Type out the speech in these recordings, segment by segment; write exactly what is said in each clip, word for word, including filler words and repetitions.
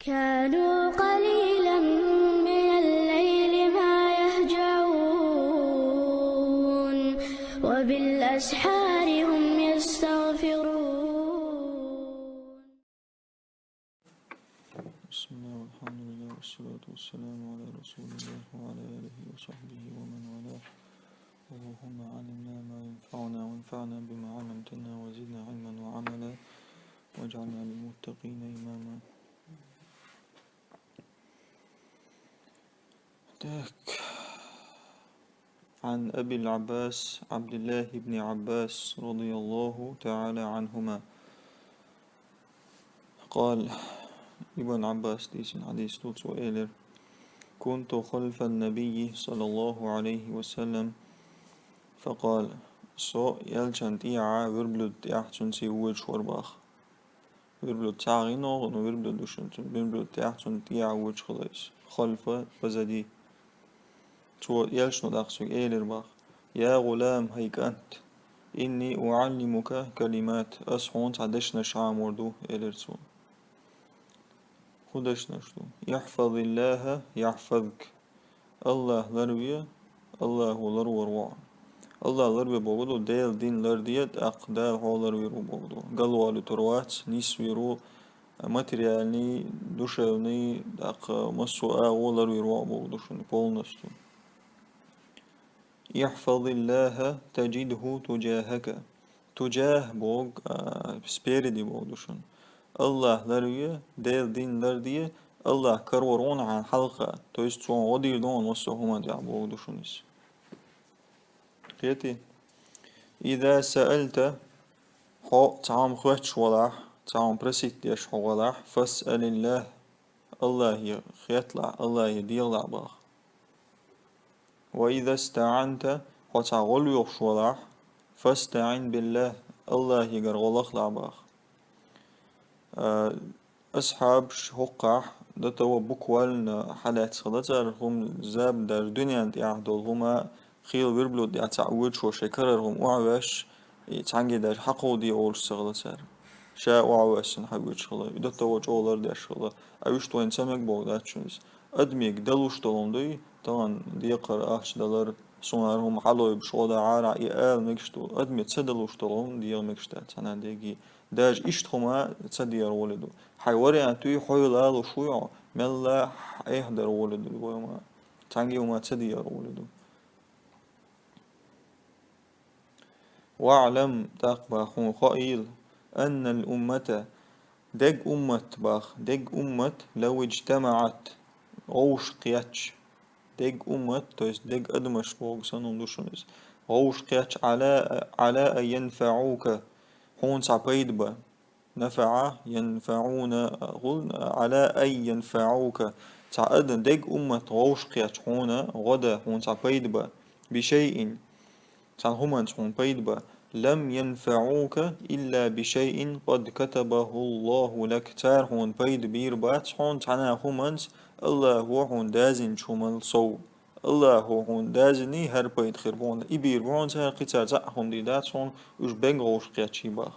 كانوا قليلا من الليل ما يهجعون، وبالأسحار هم يستغفرون. بسم الله والحمد لله والصلاة والسلام على رسول الله وعلى آله وصحبه ومن والاه. اللهم علمنا ما ينفعنا وانفعنا بما علمتنا وزدنا علما وعملا واجعلنا للمتقين إماما. Так. عن أبي العباس عبد الله بن عباس رضي الله تعالى عنهما قال: Ибн Аббас дийцина хьадис ду, цо элира: كنت خلف النبي صلى الله عليه وسلم فقال: Со элчан тӀехьа верблюд тӀехьа цунца воьдуш вар бах. Верблюд цхьа гӀино, ну, верблюд ду шуна, цун верблюд тӀехьа цунна тӀехьа воьдуш хилла иза. خلف, позади. Цо элчано тӀаккха цуьнга элира бах: يا غلام, хӀай кӀант, إني أعلمك كلمات, ас хьуна цхьа дешнаш Ӏамор ду, элира цо. ХӀун дешнаш ду? احفظ الله يحفظك. АллахӀ ларве, АллахӀо ларвар ву хьо. АллахӀ ларве бохург ду, Делан дин ларде, тӀаккха Дала хьо ларвийр ву бохург ду. Галвала тур вац, нисвийр ву, материальный, душевный, тӀаккха массо а агӀо ларвийр ву хьо бохург ду шуна полностью. احفظ الله تجده تجاهك. Туджах бохург, а, спереди бохург ду шуна. АллахӀ ларве, Делан дин ларде, АллахӀ каравар ву хьуна хьалха, то есть цо гӀо дийр ду хьуна массо а хӀуманна тӀехь бохург ду шуна иза. Кхетий? إذا سألت, хьо цхьа хӀума хоьттуш валахь, цхьа хӀума просить деш хьо валахь, فاسأل الله, АллахӀе хеталахь, АллахӀе дегӀалахь бах. وإذا استعنت, хьо цхьа гӀо лоьхуш валахь, فاستعن بالله, АллахӀегара гӀо лахалахь бах. А, асхьабаш хӀокхахь до того буквально хьалаьцна хилла цара, хӀума заб даже дуьнен тӀехь долу хӀума, хийла верблюд тӀехь цхьаъ воьдуш валахь, шайн карара хӀума охьавеш, и цхьаьнгге даже хьакховдийр олуш ца хилла цара. Ша охьавоьссина хьавоьдуш хилла, и до того чӀогӀа лардеш хилла. А уьш тхуна ца мега бохург дац шуна иза. Адамега далуш долу хӀума дуй, тахана декхар, ахча далар, суна хӀара хӀума хьалойбуш гӀо дан Ӏара, и ала мегаш ду. Адамега ца далуш долу хӀума дегӀа мегаш дац цхьана а деге. Даже иштта хӀума ца дегӀар гӀоле ду. Хьайн вариант дуй, хьо лалуш вуй хьо, мелла хьехадар гӀоле ду вай хӀума. Цхьаьнгге хӀума ца дегӀар гӀоле ду. واعلم, тӀаккха бах хьуна хоийла, أن الأمة, дерриг уммат бах, дерриг уммат, لو اجتمعت, гӀовш кхетча, дерриг уммат, то есть дерриг адамаш бохург санна ду шуна иза, гӀовш кхетча, على, على أن ينفعوك, хьуна цхьа пайда бан. نفع ينفعون, гӀулна, على أن ينفعوك. Цхьа адам, дерриг уммат гӀовш кхетча хьуна, гӀо дан, хьуна цхьа пайда бан. بشيء, цхьана хӀуманца хьуна пайда бан. لم ينفعوك إلا بشيء قد كتبه الله لك. Цара хьуна пайда бийр бац хьуна цхьана а хӀуманца, АллахӀо хьуна даздинчу хӀуманал сов. АллахӀо хьуна даздиний, хӀара пайда хир бу хьуна. И бийр бу хьуна цара, кхин цара цхьа а хӀума дийр дац хьуна, уьш берриг гӀовш кхетча бах.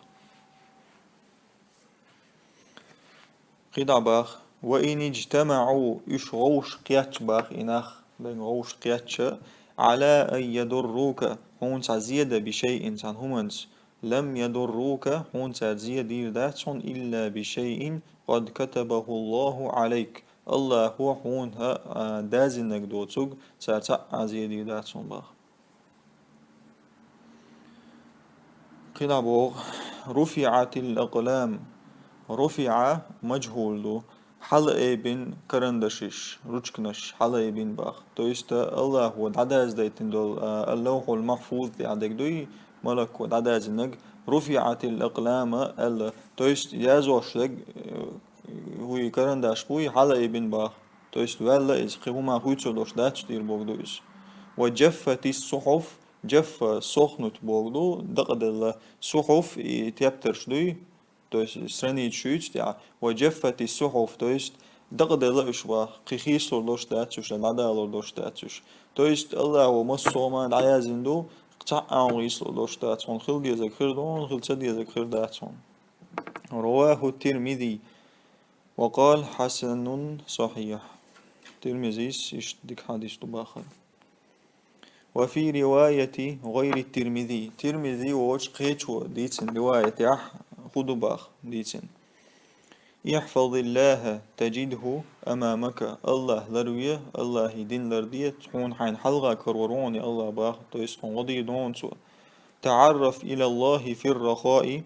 КхидӀа бах: وإن اجتمعوا, уьш гӀовш кхетча бах и нах, берриг гӀовш кхетча, على أن يضروك, хьуна цхьа зе дан, بشيء, цхьана хӀуманца, لم يضروك, хьуна цара зе дийр дац хьуна, إلا بشيء قد كتبه الله عليك. АллахӀо хьуна, а, даздинарг доцург, цара цхьа а зе дийр дац хьуна бах. КхидӀа боху: رفعت الأقلام. رفع, мажхӀул ду, хьалаайбина карандашаш, ручканаш хьалаайбина бах. То есть АллахӀо дӀадаздайтина долу, а, аллавхьул махфуз тӀехь дерг дуй, малако дӀадаздинарг, رفعت الأقلام аьлла. То есть язош дерг, э, хӀуй карандаш буй, хьалаайбина бах. То есть ваьлла иза, кхин хӀума хуьйцур долуш дац, дийр бохург ду иза. وجفت الصحف, جف, сохнуьйту бохург ду, дакъаделла, صحف, и тептарш дуй, то есть страницаш юьйцу тӀехь, وجفت الصحف, то есть дакъаделла уьш бах, кхин хийцалур долуш дац уьш, дӀадалур долуш дац уьш. То есть АллахӀо массо а хӀума дӀаяздина ду, цхьа а хӀума хийцалур долуш дац хьуна, хила дезарг хир ду хьуна, хила ца дезарг хир дац хьуна. رواه الترمذي. وقال حسن صحيح. Тирмизис иштта дика хьадис ду бахар. وفي رواية غير الترمذي. Тирмизи воч кхечо дийцина риваятехь хӀу ду бах дийцина. احفظ الله تجده أمامك. Аллах ларве, Аллахи дин ларде, хьуна хьайна хьалха карор ву хьуна Аллах бах, то есть хьуна гӀо дийр ду хьуна цо. تعرف إلى الله في الرخاء.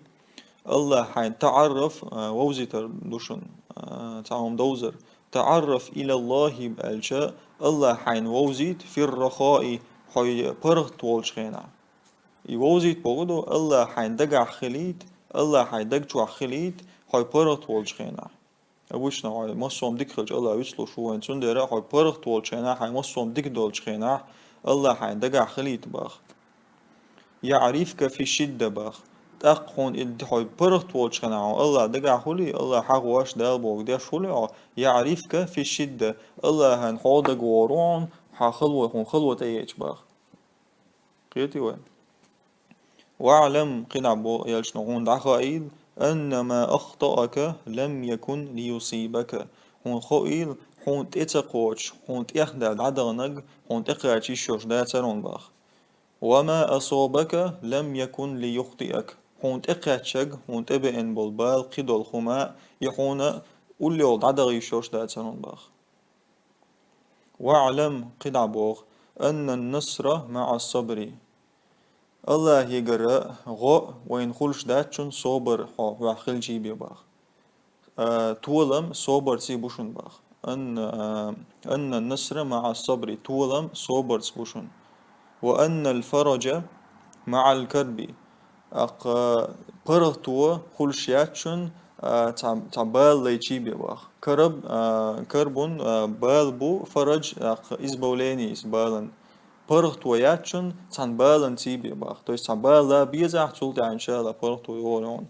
Аллах хьайна таӀарраф, а, вовзийтар ду шуна, а, цхьа хӀума довзар. تعرف إلى الله аьлча, Аллах хьайна вовзийта في الرخاء, хьо паргӀат волчу хенахь. И вовзийта боху ду, Аллах хьайна дагахь хилийта, Аллах хьайн даг чохь хилийта, хьо паргӀат волчу хенахь. Обычно хьо массо а дика хилча Аллах вицлуш ву вайн, цундела хьо паргӀат волчу хенахь, хьайн массо а дика долчу хенахь, Аллах хьайн дагахь хилийта бах. يعرفك في الشدة бах. ТӀаккха хьуна и хьо паргӀат волчу хенахь, хьуна Аллах дагахь хуьлий, Аллах хьахош Дала боху деш хуьлий хьо, يعرفك في الشدة, Аллахьан хьо дага вогӀур ву хьуна, хьан хало, хьуна хало тӀеэцча бах. Кхетий вай? واعلم, кхидӀа бо-, елчано хьуна дӀахаийла, أن ما أخطأك لم يكن ليصيبك. Хьуна хоийла, хьуна тӀе ца кхочуш, хьуна тӀехдаьлла дӀадаханарг, хьуна тӀекхача йиш йолуш дацара хьуна бах. وما أصابك لم يكن ليخطئك. Хьуна тӀекхаьчнарг, хьуна тӀебеана болу бала кхидолу хӀума, и хьуна уллехула дӀадаха йиш йолуш дацара хьуна бах. واعلم, кхидӀа боху, أن النصر مع الصبر. Аллахьегара гӀо вайна хуьлуш дац шуна собар хьо хьох хилчий бен бах. А, толам собарций бу шуна бах. أن، а, أن النصر مع الصبر, толам собарца бу шуна. وأن الفرج مع الكرب. ТӀаккха паргӀато хуьлуш яц шуна, а, цхьа, цхьа бала лайчий бен бах. Караб, а, карбун, а, бала бу, фарадж, тӀаккха избавление иза балан. ПаргӀато яц шуна цхьана баланций бен бах. То есть цхьа бала безахь, цул тӀаьхьа, иншаАллахь, паргӀато йогӀур ю хьуна.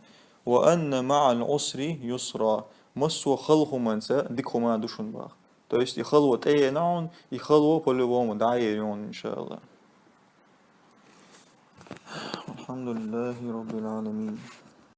وأن مع العسر يسرا. Массо а хала хӀуманца дика хӀума ду шуна бах. То есть и хало тӀеэна хьуна, и хало по-любому дӀаер ю хьуна, иншаАллахь. الحمد لله رب العالمين.